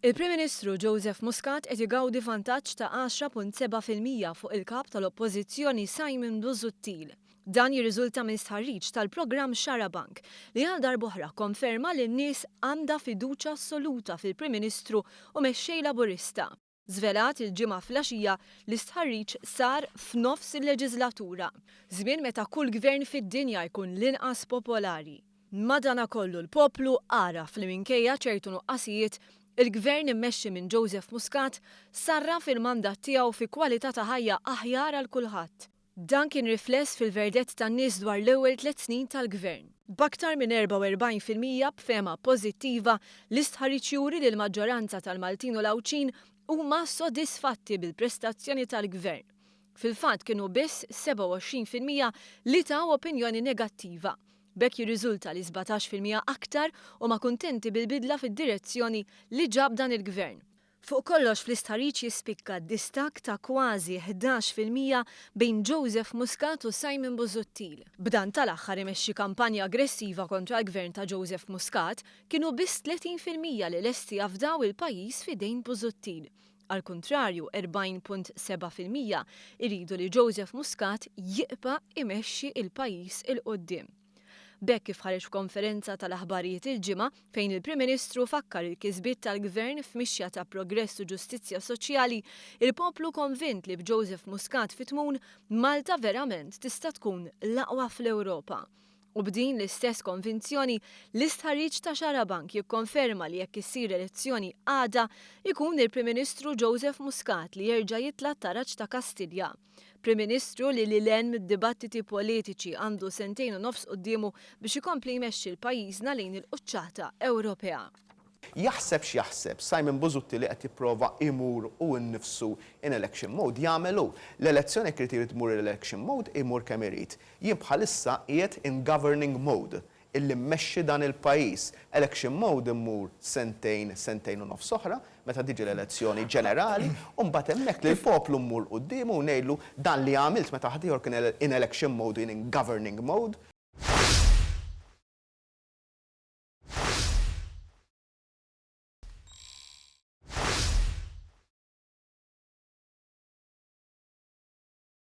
Il-Prim Ministru Joseph Muscat qed igawdi vantaġġ ta' 10.7% fuq il-Kap tal-Oppożizzjoni Simon Busuttil. Dan jirriżulta minn stħarriġ tal-programm Xarabank li għal darb'oħra kkonferma li n-nies għandha fiduċja assoluta fil-Prim Ministru u Mexxej Laburista. Żvelat il-Ġimgħa filgħaxija l-istħarriġ sar f'nofs il-leġiżlatura, żmien meta kull gvern fid-dinja jkun l-inqas popolari. Madanakollu l-poplu għaraf li minkejja ċertu nuqqasijiet, il-Gvern immexxi minn Joseph Muscat sarraf il-mandat tiegħu fi kwalità ta' ħajja aħjar għal kulħadd. Dan kien rifless fil-verdett tan-nies dwar l-ewwel 3 snin tal-Gvern. B'aktar minn 44% b'fehma pożittiva, l-istħarriġ juri li l-maġġoranza tal-Maltin u l-Għawdxin huma sodisfatti bil-prestazzjoni tal-Gvern. Fil-fatt kienu biss 27% li taw opinjoni negattiva. B'hekk jirriżulta li 17% aktar huma kuntenti bil-bidla fid-direzzjoni li ġab dan il-Gvern. Fuq kollox fl-istħarriġ jispikka distakk ta' kważi 11% bejn Joseph Muscat u Simon Busuttil. B'dan tal-aħħar imexxi kampanja aggressiva kontra l-Gvern ta' Joseph Muscat, kienu biss 30% li lesti jafdaw il-pajjiż f'idejn Busuttil. Għal kuntrarju, 40.7% iridu li Joseph Muscat jibqa' imexxi il-pajjiż 'il quddiem. B'hekk kif ħareġ f'konferenza tal-aħbarijiet il-Ġimgħa fejn il-Prim Ministru fakkar il-kisbiet tal-Gvern f'mixja ta' progress u ġustizzja soċjali, il-poplu konvint li b'Joseph Muscat fit-tmun Malta verament tista' tkun l-aqwa fl-Ewropa. U b'din l-istess konvinzjoni, l-istħarriġ ta' Xarabank jikkonferma li jekk issir elezzjoni għada, ikun il-Prim Ministru Joseph Muscat li jerġa' jitla' taraġ ta' Kastilja. Prim Ministru li lil hinn mid-dibattiti politiċi għandu sentejn u nofs quddiemu biex ikompli jmexxi l-pajjiżna lejn il-quċċata Ewropea. Jaħseb x'jaħseb Simon Busuttil li qed jipprova imur hu nnifsu in election mode, jagħmel hu. L-elezzjoni jekk irid imur election mode, imur kemm irid. Jien bħalissa qiegħed in governing mode illi mmexxi dan il-pajjiż. Election mode immur sentejn, sentejn u nofs oħra, meta tiġi l-elezzjoni ġenerali, u mbagħad hemmhekk li l-poplu mmur quddiemu u ngħidlu dan li għamilt meta ħaddieħor kien in election mode, in governing mode.